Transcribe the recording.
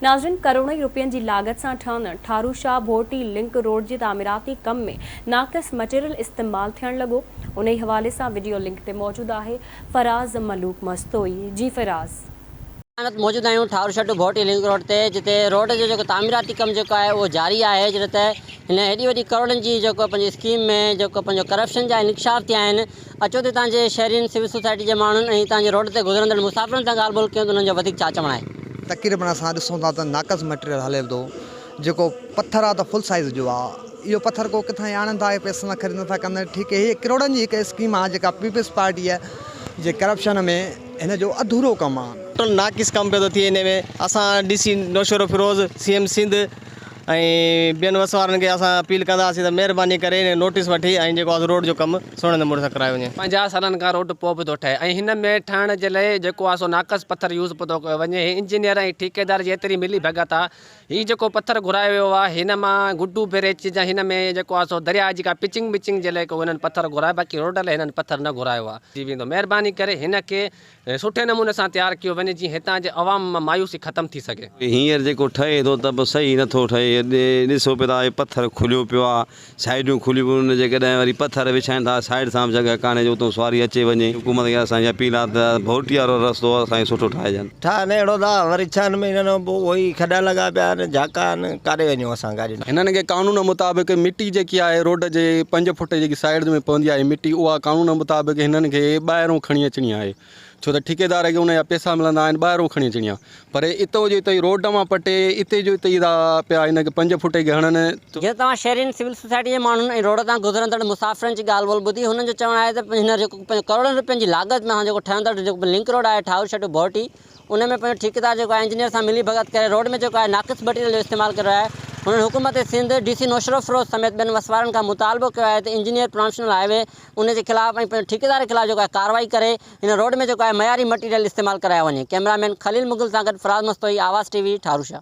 ناظرين ڪروڙين روپين جي لاڳت سان ٺهندڙ ٺارو شاهه ڀورٽي لنڪ روڊ جي تعميراتي ڪم ۾ ناقص مٽيريل استعمال ٿيڻ لڳو انهي حوالي سان وڊيو لنڪ تي موجود آهي فراز ملوڪ مستوئي جي فراز. اسان وقت موجود آهيون Tharu Shah to Bhorti link road تي جتي روڊ جو جيڪو تعميراتي ڪم جيڪو آهي اهو جاري آهي جڏهن ته هن هيڏي وڏي ڪروڙن جي جيڪو پنهنجي اسڪيم ۾ جيڪو پنهنجو ڪرپشن جا انڪشاف ٿيا آهن اچو ته هتان جي شهرين، سول سوسائٽي جي ماڻهن ۽ هتان جي روڊ تي گذرندڙ مسافرن سان ڳالهه ٻولهه ڪيون ته انهن جو وڌيڪ ڇا چوڻ آهي. تقريبن اسان ڏسون ٿا ته ناقص مٽيريل هلي ٿو جيڪو پٿر آ ته فل سائيز جو آ اهو پٿر ڪو ڪٿان آڻن ٿا پئسن سان خريد نٿا ڪن ٺيڪ هي ڪروڙن جي هڪ اسڪيم آ جيڪا پيپلز پارٽي جي ڪرپشن ۾ هن جو اڌورو ڪم آ. ٽوٽل ناقص ڪم پيو ٿو ٿئي انهي ۾ اسان D C Naushahro Feroze C M Sindh ۽ ٻين وس وارن کي اسان اپيل ڪنداسين ته مهرباني ڪري نوٽيس وٺي ۽ جيڪو آهي روڊ جو ڪم سهڻي نموني سان ڪرايو وڃي. 50 سالن کان روڊ پوء به ٿو ٺهي ۽ هن ۾ ٺهڻ جي لئي جيڪو آهي سو ناقص پٿر يوز به ٿو ڪيو وڃي هي انجنيئر ۽ ٺيڪيدار جي ايتري ملي ڀڳت آهي هي جيڪو پٿر گهرايو ويو آهي هن مان گڊو بريچ جا هن ۾ جيڪو آهي سو درياء جي ڪا پچنگ وچنگ جي لئي ڪو هنن پٿر گهرايو باقي روڊ لئي هنن پٿر نه گهرايو آهي. ٿي ويندو مهرباني ڪري هن کي سٺي نموني سان تيار ڪيو وڃي جيئن هتان جي عوام مان مايوسي ختم ٿي سگهي. هينئر جيڪو ٺهي ٿو ته به صحيح نه ٿو ٺهي. ڏسو پيا ٿا هي پٿر کليو پيو آ، سائيڊون کليون پيون آهن، جيڪڏهن وري پٿر وڇائين ٿا سائيڊ سان به جڳهه ڪانهي جو اتان سواري اچي وڃي. حڪومت کي اسان جي اپيل آ ته ڀورٽي وارو رستو اسان کي سٺو ٺاهجن. ٺاهه نه اهڙو ٿا وري ڇهن مهينن کان پوء اهي ئي کڏا لڳا پيا آهن جهاڪا آهن ڪاڏي وڃون اسان گاڏين. هنن کي قانون مطابق مٽي جيڪي آهي روڊ جي پنج فوٽ جيڪي سائيڊ ۾ پوندي آهي مٽي اها قانون مطابق هنن کي ٻاهرون کڻي اچڻي آهي ڇو ته ٺيڪيدار کي ان جا پئسا ملندا آهن ٻاهرون کڻي اچڻي آهي پر اتو جو اتو ئي روڊ مان پٽي اتي جو اتي ئي ٿا پيا هن کي پنج فوٽ کي هڻن. جيئن توهان شهرين، سول سوسائٽي جي ماڻهن ۽ روڊ تان گذرندڙ مسافرن جي ڳالهه ٻولهه ٻڌي هنن جو چوڻ آهي ته هن جيڪو ڪروڙن روپين جي لاڳت ۾ جيڪو ٺهندڙ جيڪو لنڪ روڊ آهي ٺاهور شٽو ڀورٽي ان ۾ پنهنجو ٺيڪيدار جيڪو آهي انجنيئر سان ملي ڀڳت ڪري روڊ ۾ جيڪو آهي ناقص مٽيريل جو استعمال ڪري رهيو آهي هنن حڪومت سنڌ ڊي سي نوشهروفيروز سميت ٻين وسوارن کان مطالبو ڪيو آهي ته انجنيئر پرانشنل هاء وي ان جي خلاف ۽ پنهنجو ٺيڪيدار جي خلاف جيڪو آهي ڪارروائي ڪري هن روڊ ۾ جيڪو آهي معياري مٽيريل استعمال ڪرايو وڃي ڪئميرا مين خليل مغل سان گڏ فراز مستوئي آواز ٽي وي ٺاروشاه.